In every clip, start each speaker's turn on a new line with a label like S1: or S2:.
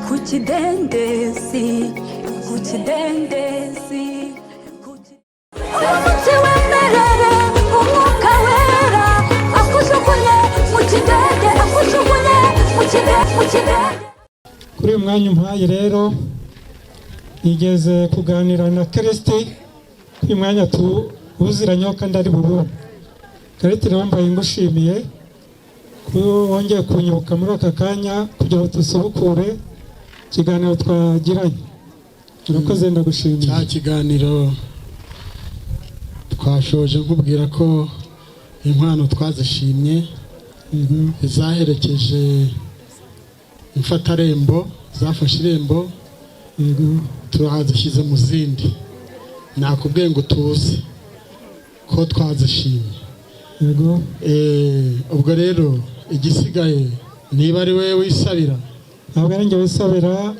S1: Ku kidendezi, ku kidendezi, uyu munsi wemerere Umwuka Wera akujugunye mu kidende, akujugunye mu kidende, mu kidende.
S2: Kuri uyu mwanya umpaye rero, nigeze kuganira na Kirisiti. Kuri uyu mwanya tuwuziranyeho kandi ari burundu. Kirisiti rero, mbaye ngushimiye ko wongeye kunyibuka muri aka kanya kugira ngo dusubukure ikiganiro twagiranye. Urakoze, ndagushimiye.
S3: Cya kiganiro twashoje nkubwira ko inkwano twazishimye, izaherekeje imfatarembo zafashe irembo, turazishyize mu zindi. Nakubwiye ngo tuze ko twazishimye.
S2: Yego.
S3: Ubwo rero igisigaye, niba ari wowe wisabira.
S2: Ntabwo ari njye wisabira.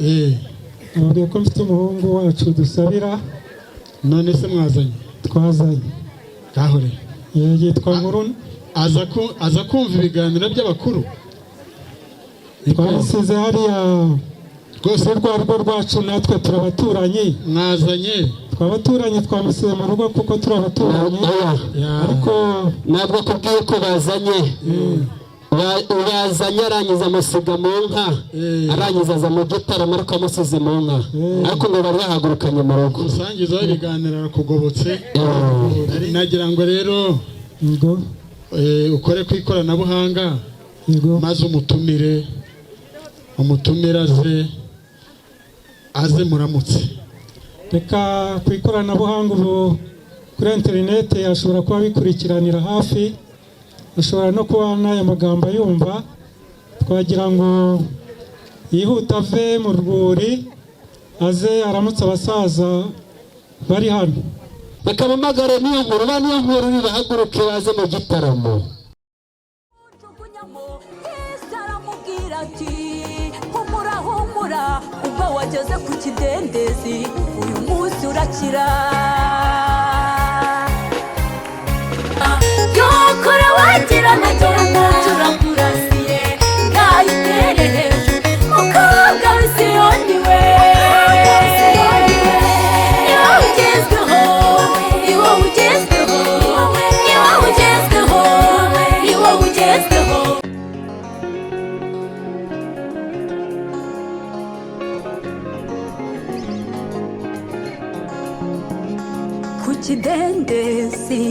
S2: Nababwiye ko mfite umuhungu wacu dusabira.
S3: None se mwazanye?
S2: Twazanye.
S3: Gahore.
S2: Yitwa Nkuru.
S3: Aza kumva ibiganiro by'abakuru.
S2: Twasize hariya
S3: rwose.
S2: Rwa rugo rwacu, natwe turabaturanyi.
S3: Mwazanye.
S2: Twabaturanyi, twamusize mu rugo kuko turi abaturanyi, ariko
S4: Ntabwo akubwiye ko bazanye. Bazanye arangiza amusiga mu nka, arangiza aza mu gitaramo, ariko amusize mu nka, ariko ngo bari bahagurukanye mu rugo.
S3: Umusangiza w'ibiganiro arakugobotse. Nagira ngo rero ukore ku ikoranabuhanga maze umutumire aze muramutse.
S2: Reka ku ikoranabuhanga ubu, kuri interineti, ashobora kuba abikurikiranira hafi, ashobora no kuba n'aya magambo ayumva. Twagira ngo yihute ave mu rwuri aze aramutse abasaza bari hano.
S4: Reka mpamagare Niyo Nkuru. Ba Niyo Nkuru, nibahaguruke baze mu gitaramo.
S1: Yesu aramubwira ati: "Humura, humura, ubwo wageze ku kidendezi uyu munsi urakira." Yokora wagira nagenda turakurasiye, ngayitere hejuru, mukobwa w'Isiyoni we. Ni wowe ugezweho, ni wowe ugezweho, ni wowe ugezweho, ni wowe ugezweho. Ku kidendezi,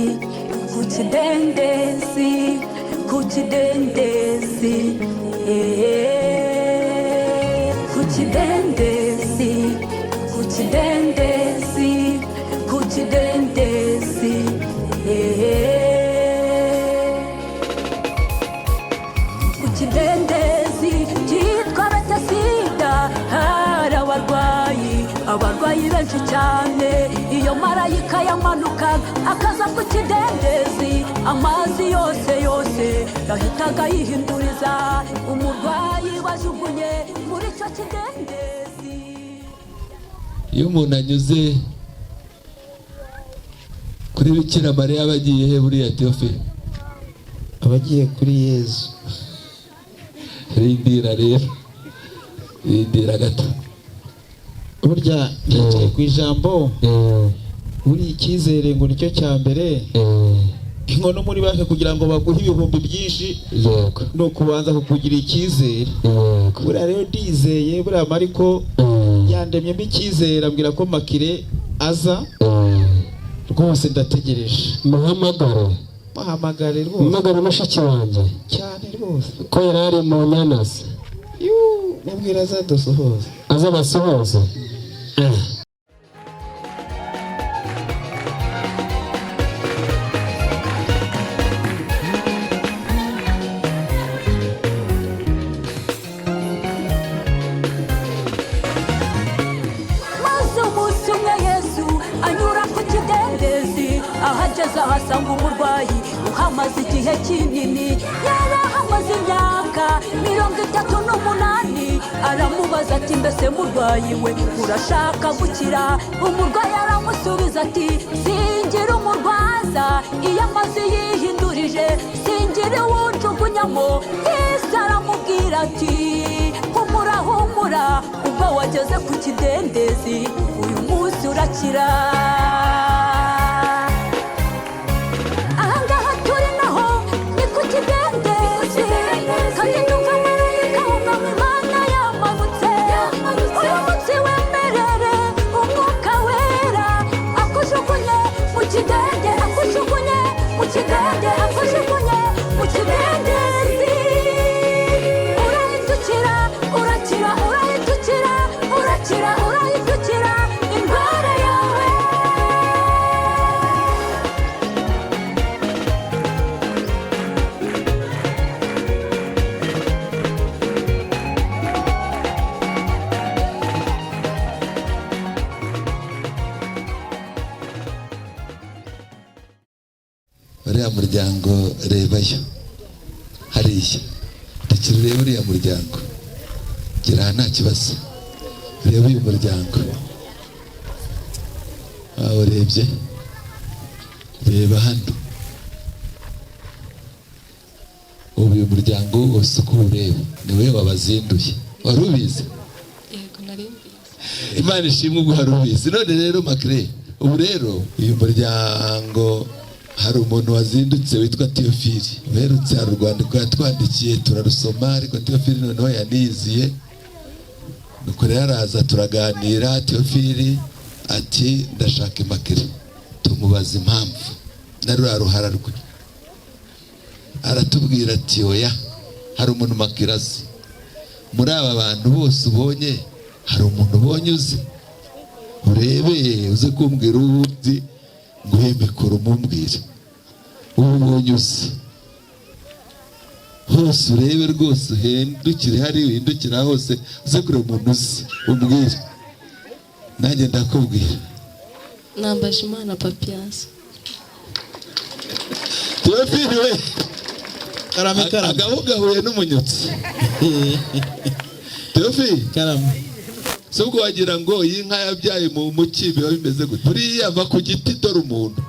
S1: ku kidendezi, ku kidendezi, ku kidendezi, ku kidendezi, ku kidendezi. Ku kidendezi cyitwa Betesida hari abarwayi, abarwayi benshi cyane. Iyo marayika yamanukaga akaza ku kidendezi, amazi yose yose yahitaga yihinduriza. Umurwayi bajugunye muri icyo kidendezi.
S5: Iyo umuntu anyuze kuri Bikira Mariya aba agiye he buriya, Teofi?
S6: Abagiye kuri Yezu.
S5: Rindira rero, rindira gato.
S6: Burya nicaye ku ijambo, buriya icyizere ngo nicyo cya mbere. Inkono muri banki, kugira ngo baguhe ibihumbi byinshi, ni ukubanza kukugira icyizere. Buriya rero ndizeye, buriya Mariko yandemyemo icyizere, ambwira ko Makire aza. Rwose ndategereje.
S4: Muhamagare.
S6: Muhamagare rwose.
S4: Muhamagare mushiki wanjye.
S6: Cyane rwose.
S4: Ko yari ari mu nyanazi.
S6: Yuu, mubwira azadusuhuza.
S4: Aza basuhuze.
S1: Maze umunsi umwe Yesu anyura ku kidendezi, ahageze ahasanga umurwayi uhamaze igihe kinini, yari ahamaze imyaka 38. Aramubaza ati: "Mbese murwayi we, urashaka gukira?" Umurwayi aramusubiza ati: "Singira umurwaza." Amazi yihindurije, singire uwunjugunyamo. Yesu aramubwira ati: "Humura, humura, ubwo wageze ku kidendezi, uyu munsi urakira." Ahangaha turi naho ni ku kidendezi, kandi ndumva marayika w'Umwami Imana yamanutse. Uyu munsi wemerere Umwuka Wera akujugunye mu kidende, akujugunye mu kidende, akujugunye mu kidendezi. Urahita, urakira, urahita ukira, urakira, urahita ukira indwara yawe.
S5: Uriya muryango rebayo hariya, rekera urebe uriya muryango. Gira aha, nta kibazo. Reba uyu muryango aho urebye, reba hano. Ubu uyu muryango wose uko uwureba ni wowe wabazinduye. Wari ubizi?
S7: Yego, nari mbizi.
S5: Imana ishimwe, ubwo hari ubizi. None rero makire, ubu rero uyu muryango hari umuntu wazindutse witwa Théophile uherutse. Hari urwandiko yatwandikiye turarusoma, ariko Théophile noneho yaniyiziye. Nuko rero araza turaganira. Théophile ati: "Ndashaka Immaculée." Tumubaza impamvu na ruriya ruhara rwe, aratubwira ati: "Oya, hari umuntu Immaculée azi muri aba bantu bose ubonye. Hari umuntu ubonye uzi? Urebe uze kumbwira uwo uzi, nguhe mikoro, umumbwire uwo ubonye uzi hose. Urebe rwose, uhindukire hari, uhindukira hose, uze kureba umuntu uzi, umbwire, nanjye ndakubwira."
S7: Nambaje Imana Papias.
S5: Théophile we!
S6: Karame, karame.
S5: Agahu gahuye n'umunyutsi. Théophile!
S6: Karame.
S5: Si ubwo wagira ngo iyi nka yabyaye mu muki biba bimeze gute? Buriya ava ku giti, dore umuntu.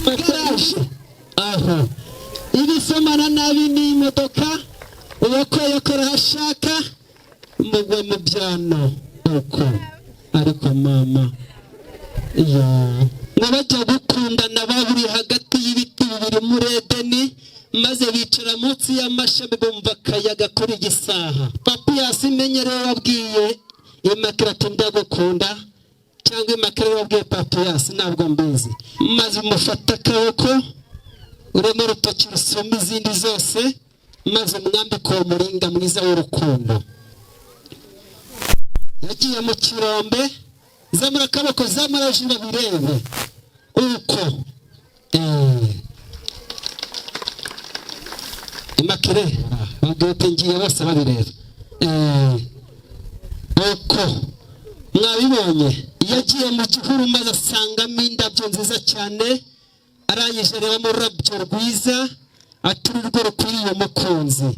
S4: Garaje aho ibisomana nabi n'imodoka, uwakoyokora aho ashaka, mugwa mu byano uko. Ariko mama yo ngo bajya gukundana babiri hagati y'ibiti bibiri muri Edeni, maze bicara munsi y'amashami bumva akayaga kuri gisaha. Papiyasi imenyereye wabwiye Immaculée ati: "Ndagukunda," cyangwa Immaculée wabwiye Papiyasi, ntabwo mbizi. Maze umufata akaboko, uremo urutoki rusumba izindi zose, maze umwambike uwo muringa mwiza w'urukundo. Yagiye mu kirombe. Zamura akaboko, zamura hejuru babirebe uko. Immaculée babwiye ati: "Ngiye," bose babireba. Uko mwabibonye, yagiye mu gihuru maze asangamo indabyo nziza cyane. Arangije arebamo ururabyo rwiza, ati: "Urwo rukwiriye umukunzi."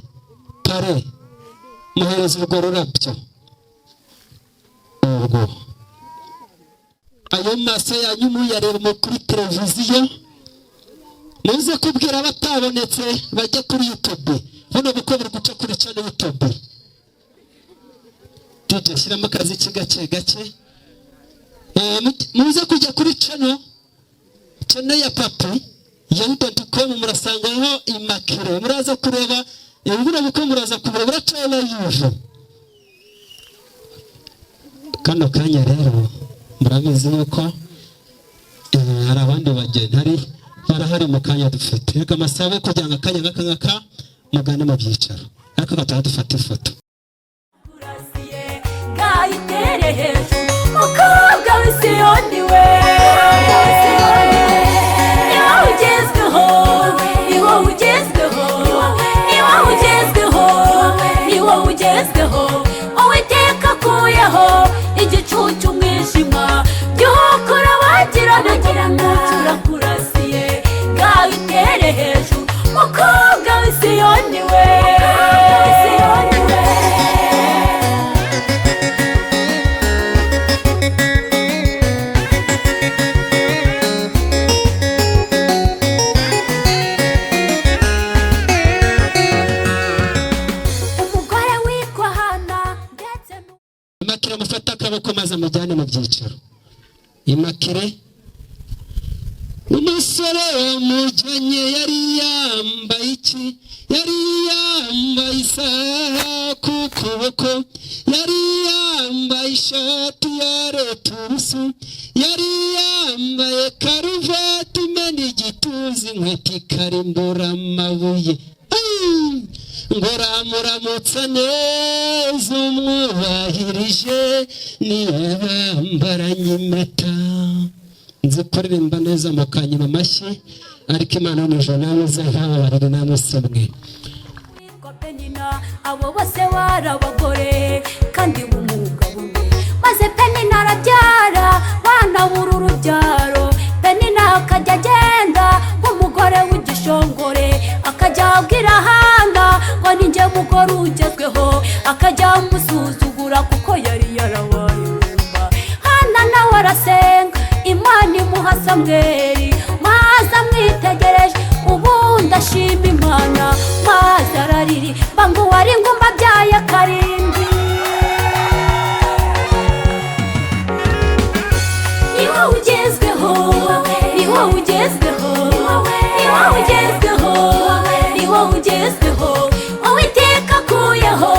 S4: Pare muhereza urwo rurabyo. Urwo ayo maso yanyu muyareba kuri televiziyo, muze kubwira abatabonetse bajya kuri YouTube. Buno bukwe buri guca kuri channel YouTube. DJ, shyiramo akaziki gake gake. Muze kujya kuri channel ya Papi yahoo.com, murasangaho Immaculée. Muraza kureba buno bukwe, muraza kubura buraca live kano kanya. Rero murabizi yuko hari abandi bageni hari barahari mu kanya dufite. Reka amasabe kugira ngo akanya nk'aka ngaka mugane mu byicaro, ariko gataha dufata ifoto.
S1: Ngayitere hejuru, mukobwa w'Isiyoni we! Ni wowe ugezweho, ni wowe ugezweho, ni wowe ugezweho.
S4: akaboko maze amujyane mu byicaro. Imakire umusore wamujyanye yari yambaye iki? Yari yambaye isaha ku kuboko, yari yambaye ishati ya returusu, yari yambaye karuvati imena igituza, inkweto ikarimbura amabuye. Ai! Ngo ramuramutsa neza umwubahirije, niwe bambaranye impeta. Nzi kuririmba neza mukanyima amashyi, ariko Imana yo mu ijuru namwe izababarire, namwe si mwe.
S1: Witwa Penina, abo bose bari abagore kandi b'umugabo umwe. Maze Penina arabyara, bana bura urubyaro. Penina akajya agenda nk'umugore w'igishongore, akajya abwira Hana ngo ni njye mugore ugezweho, akajya amusuzugura kuko yari yarabaye ingumba. Hana nawe arasenga, Imana imuha Samweli, maze amwitegereje ubundi ashima Imana, maze araririmba ngo uwari ingumba abyaye karindwi. Ni wowe ugezweho, ni wowe ugezweho, ni wowe ugezweho, ni wowe ugezweho. Uwiteka akuyeho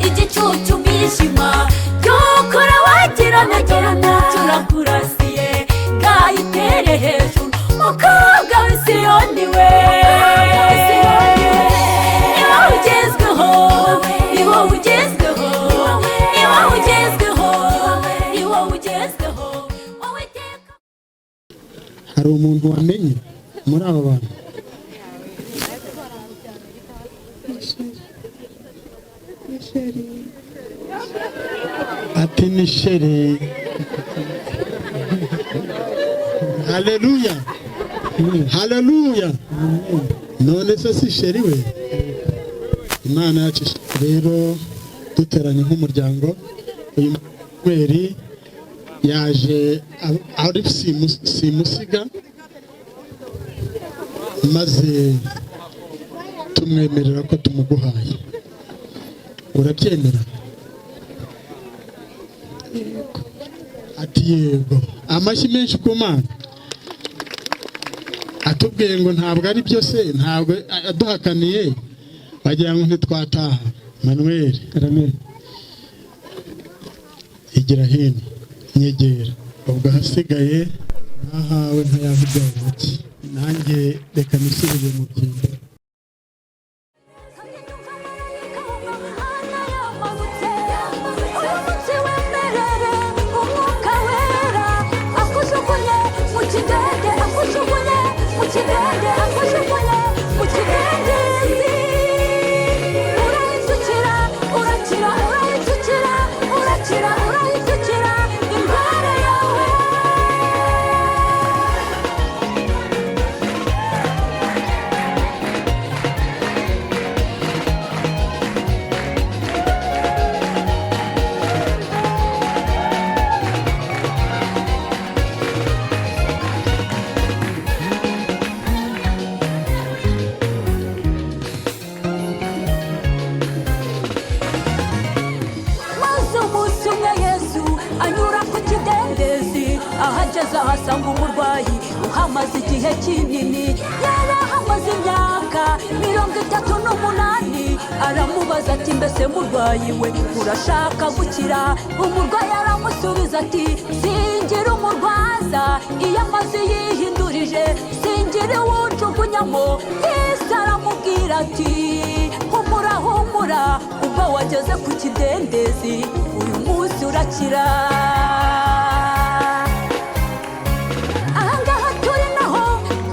S1: igicucu umwijima, byukora wagirana umucyo urakurasiye, ngayitere hejuru mukobwa w'i Siyoni we. Ni wowe ugezweho, ni wowe ugezweho, ni wowe ugezweho, ni wowe ugezweho. Uwiteka.
S3: Hari umuntu wamenye muri aba bantu? Ati ni chéri. Haleluya, haleluya! None se si chéri we? Imana yacu rero, duteranye nk'umuryango, uyu mweri yaje ari simusiga, maze tumwemerera ko tumuguhaye. Urabyemera? Ati yego. Amashyi menshi ku Mana. Atubwiye ngo ntabwo ari byo se, ntabwo aduhakaniye, wagira ngo ntitwataha. Manuel,
S2: Amen.
S3: igira hino, nyegera. Ubwo ahasigaye nahawe ntayavuga buki, nanjye reka nisubire mu byimbo.
S1: Uyu munsi wemerere umwuka wera akujugunye mu kidende, akujugunye mu kidende, akujugunye mu kidendezi. Urahindukira urakira, urahindukira urakira, urahindukira indwara yawe. Maze umunsi umwe Yesu anyura ku kidendezi, ahageze ahasanga umurwayi uhamaze igihe kinini, yarahamaze imyaka 38. Aramubaza ati mbese murwayi we, urashaka gukira? Umurwayi aramusubiza ati singira umurwaza, iyo amazi yihindurije singira uwujugunyamo. Yesu aramubwira ati humura, humura, ubwo wageze ku kidendezi uyu munsi urakira. Ahangaha turi naho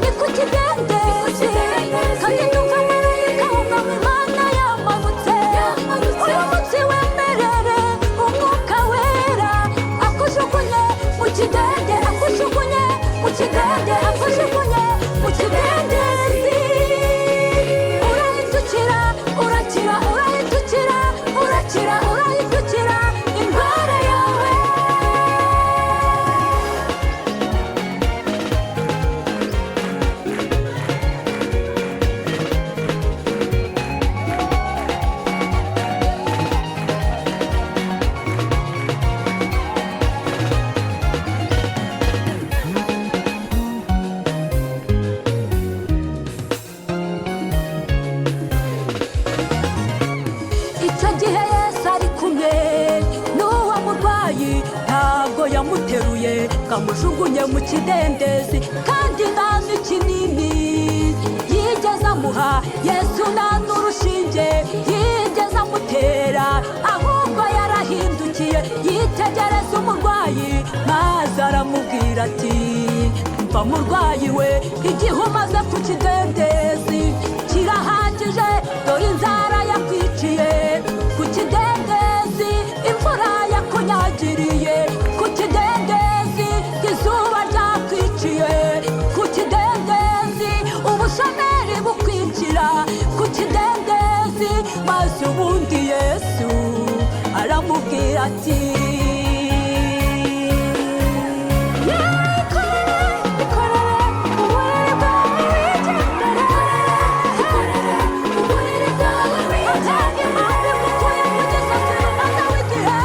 S1: ni ku kidendezi, kandi ndumva marayika w'Umwami Imana yamanutse. Uyu munsi wemerere umwuka wera akujugunye mu kidende, akujugunye mu kidende, akujugunye mu kidendezi. Urahindukira urakira, urahindukira urakira, urahindukira indwara yawe. Icyo gihe Yesu ari kumwe n'uwo murwayi, ntabwo yamuteruye ngo amujugunye mu kidendezi, kandi nta n'ikinini yigeze amuha Yesu, nta n'urushinge yigeze amutera, ahubwo yarahindukiye yitegereza umurwayi, maze aramubwira ati: "Mva murwayi we, igihe umaze ku kidendezi kirahagije. Dore inzara yakwiciye ku kidendezi, imvura yakunyagiriye ku kidendezi, izuba ryakwiciye ku kidendezi, ubushomeri bukwicira ku kidendezi." Maze ubundi Yesu aramubwira ati: "Ikorere, ikorere uburiri bwawe wigendere. Ikorere uburiri bwawe wigendere. Impamvu igukuye mu gisasiro maze w'igihe.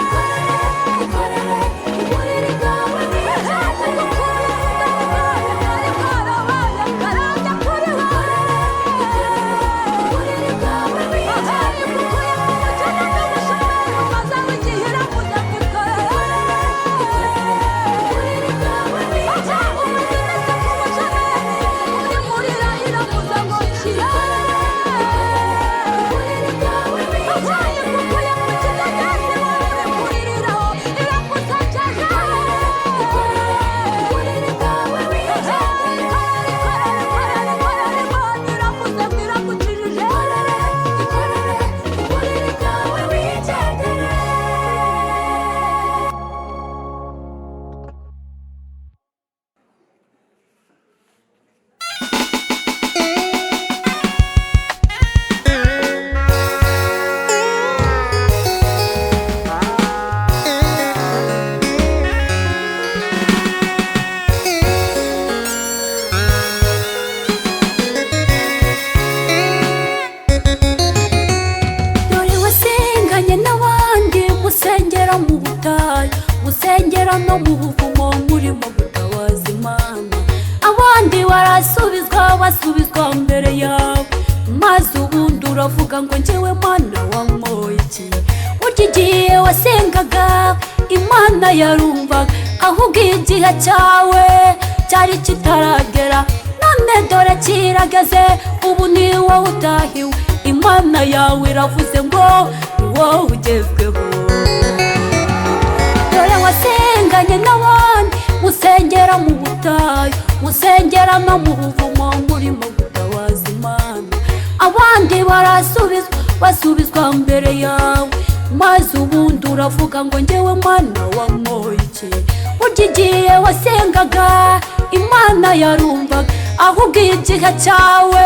S1: Ikorere, ikorere uburiri bwawe wigendere. Igukuye mu bwawe bwari bwarabaye karande kuri wowe. Uburiri bwawe wigendere. Igukuye mu bukene n'ubushomeri maze w'igihe, iravuze ngo ikorere, uburiri bwawe wigendere. Umaze ku bushomeri urimo urira, iravuze ngo shyira. Uburiri bwawe wigendere. Igukuye mu kidendezi wowe uri kuririraho, iragusekeje. Uburiri bwawe wigendere. Ikorere, ikorere, ikorere, ikorere. Imana iravuze ngo iragukijije. Ikorere uburiri bwawe wigendere." Dore wasenganye n'abandi, musengera mu butayu, musengera no mu buvumo, murimo gutabaza Imana. Abandi barasubizwa, basubizwa mbere yawe, maze ubundi uravuga ngo: "Njyewe Mana wamoye iki?" Burya igihe wasengaga Imana yarumvaga, ahubwo igihe cyawe cyari kitaragera. None dore kirageze, ubu ni wowe utahiwe. Imana yawe iravuze ngo ni wowe ugezweho. Dore wasenganye n'abandi, musengera mu butayu, musengera no mu buvumo, murimo gutabaza Imana. Abandi barasubizwa, basubizwa mbere yawe, maze ubundi uravuga ngo: "Njyewe Mana wamoye iki?" Burya igihe wasengaga Imana yarumvaga, ahubwo igihe cyawe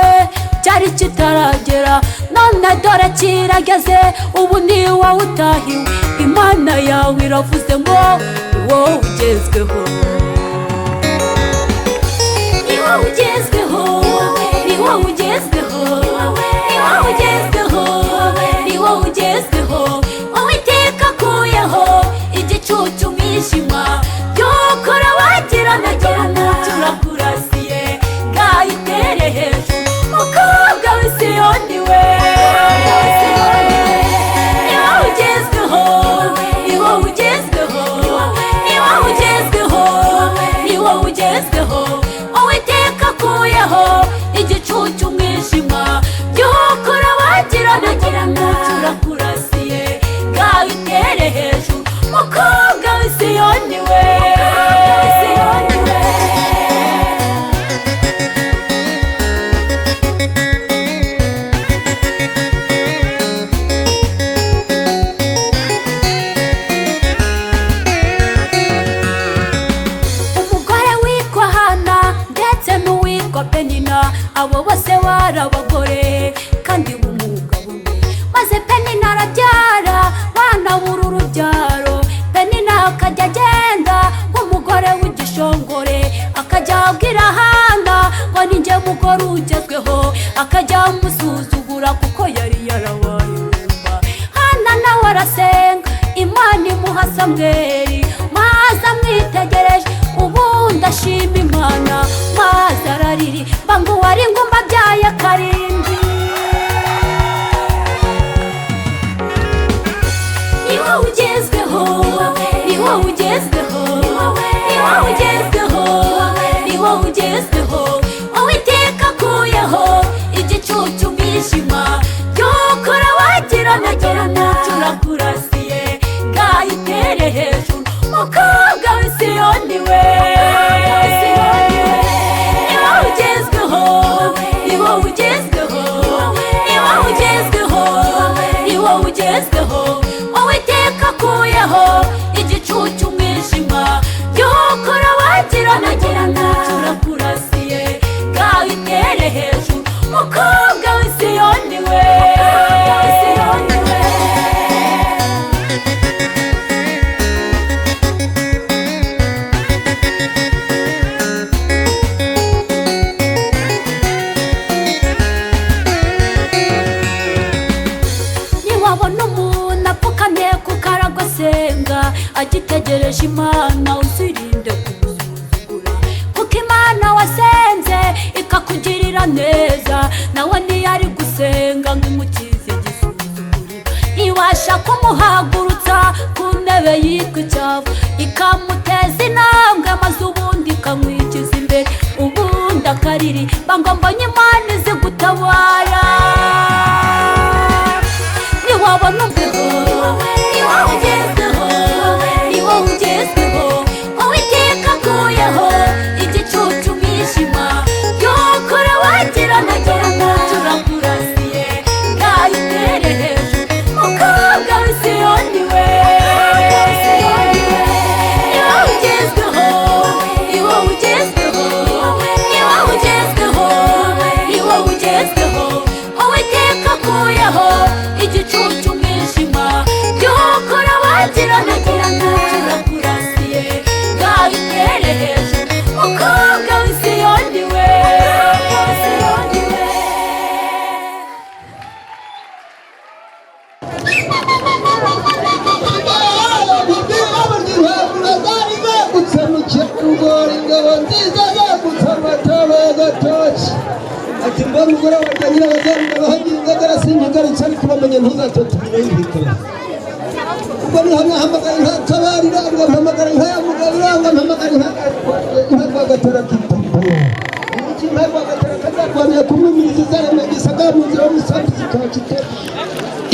S1: cyari kitaragera. None dore kirageze, ubu ni wowe utahiwe. Imana yawe iravuze ngo ni wowe ugezweho, ni wowe ugezweho, ni wowe ugezweho, ni wowe ugezweho, ni wowe ugezweho. Uwiteka akuyeho igicucu, umwijima by'ukora wagirana, turakurasiye, ngayitere hejuru, mukobwa w'Isiyoni we. Ni wowe ugezweho, ni wowe ugezweho, ni wowe ugezweho, ni wowe ugezweho. Uwiteka akuyeho igicucu, umwijima by'ukora wagirana, turakurasiye, ngayitere hejuru, mukobwa w'Isiyoni we. Isiyoni we. Umugore witwa Hana ndetse n'uwitwa Penina, abo bose bari abagore kandi b'umugabo umwe. Maze Penina arabyara, banabura urubyaro. Penina akajya agenda nk'umugore w'igishongore, akajya abwira Hana ngo: "Ni njye mugore ugezweho." Akajya amusuzugura kuko yari yarabaye ingumba. Hana nawe arasenga, Imana imuha Samweli, maze amwitegereje ubundi ashima Imana, maze arariri ngo: "Wari ingumba abyaye karindwi." wowe ugezweho, ni wowe ugezweho, ni wowe ugezweho. Uwiteka akuyeho igicucu umwijima, byukora wagirana turakurasiye, ngayitere hejuru mukobwa w'Isiyoni we. Ni wowe ugezweho, ni wowe ugezweho, ni wowe ugezweho, ni wowe ugezweho. Uwiteka akuyeho igicucu umwijima, byukora wagirana turakurasiye, ngayitere hejuru mukobwa w'Isiyoni we. Niwabona umuntu apfukamye ku karago asenga, agitegereje Imana, uzirinde kumusuzugura, kuko Imana wasenze ikakugirira neza, nawe niyo ari gusenga ngo imukize igisuzuguriro, ibasha kumuhagurutsa ku ntebe yitwa icyavu, ikamuteza intambwe maze ubundi ikamwikiza imbere, ubundi akaririmba ngo mbonye Imana izi gutabara. Niwabona umbeho, ni wowe ugezweho, ni wowe ugezweho. Uwiteka akuyeho igicucu umwijima, byukora wagirana turakurasiye, ngayitere hejuru mukobwa w'Isiyoni we. Ni wowe ugezweho, ni wowe ugezweho, ni wowe ugezweho, ni wowe ugezweho. Uwiteka akuyeho igicucu umwijima, byukora wagirana turakurasiye, ngayitere hejuru mukobwa w'Isiyoni we.
S8: Ingabo nziza zagutse amataba y'agatoki, ati mba mugore wajya nyirabazarira bahagira ingagara sinkigarutse, ariko bamenye ntuzatotumire yihitira. Ubwo niho nahamagara inka kabarira, ngo mpamagara inka ya mugabira, ngo mpamagara inka rwagatora kitapuro. Iki inka rwagatora kazarwanira kumwumiriza izarema igisagara mu nzira y'umusambi zikaba.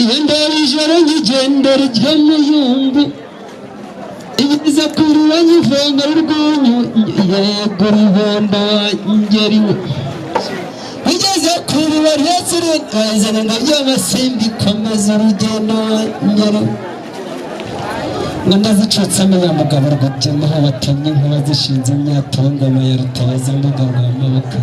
S4: Iyo ndeba ijoro nkigenda rya muyumbu, ibiza kurura nyivanga rwunyu, yego rubanda ngeriwe. Bigeze kuriba ryatsi ngo by'amasimbi komeza urugendo ngeriwe. Ngo ndazicutse amenya mugabo rwagemaho batemye inkuba zishinze imyato ngoma ya rutabaza mbuga rwa maboko.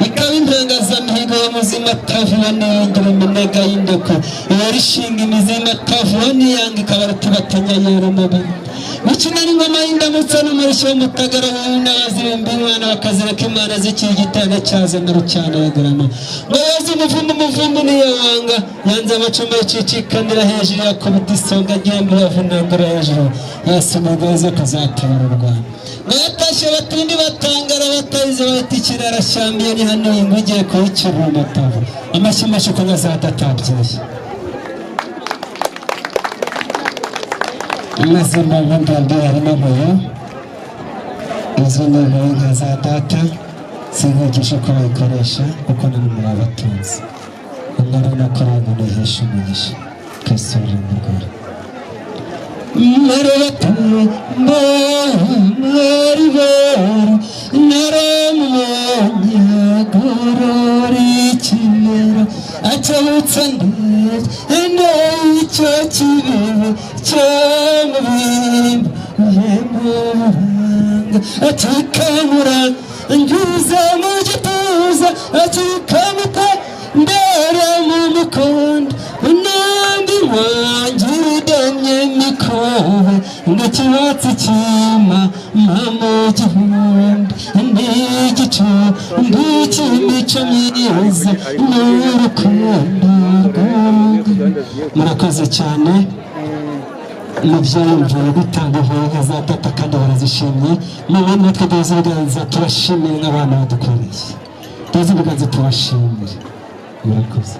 S4: Ikaba impangazamihigo ya muzima tavuba niyongera iminega y'indekwe, iyarishinga imizima tavuba niyanga ikaba rutibatanya yera umubiri. Mikino n'ingoma y'indamutsa n'umurishyo w'umutagara n'abaziremba Imana bakazireka Imana zikiri igitanda cyazo na rucyana yegerama. Ngo yoze umuvumbu, umuvumbu niyo wanga, yanze amacumbi yicicikanira hejuru yakubita isonga agenda yavunagura hejuru, yasoma zo kuzatabara u Rwanda. Ngo yatashye abatindi batangara batayize bahita ikirara shyambiye ni hano ingwe igiye kuyicyurira umutavu. Amashyi menshi ko nkazatatabyaye. Amazina y'ubundi harimo nkuyu, izo ni inkuyu nka za data, sinkigisha uko bayikoresha kuko namwe murabatunze. Inkuru nakoreye ngo niheshe umugisha, twisurire mu Rwanda. Naramwanyagorora acabutse ndende icyo kibibi cyamubimba yemuranga atikamura ngize mu gituza atikamuka ndera mu mukondo unambi wangidamye mikobe n'ikibatsi cyima mama gihumbi n'igicu ndikimico myiza n'urukundo rw'urugo. Murakoze cyane mubyiyumvire gutanga inka za data kandi barazishimye. None natwe duhuze ibiganza tubashimire nk'abana badukoreye, duhuze ibiganza tubashimire. Murakoze.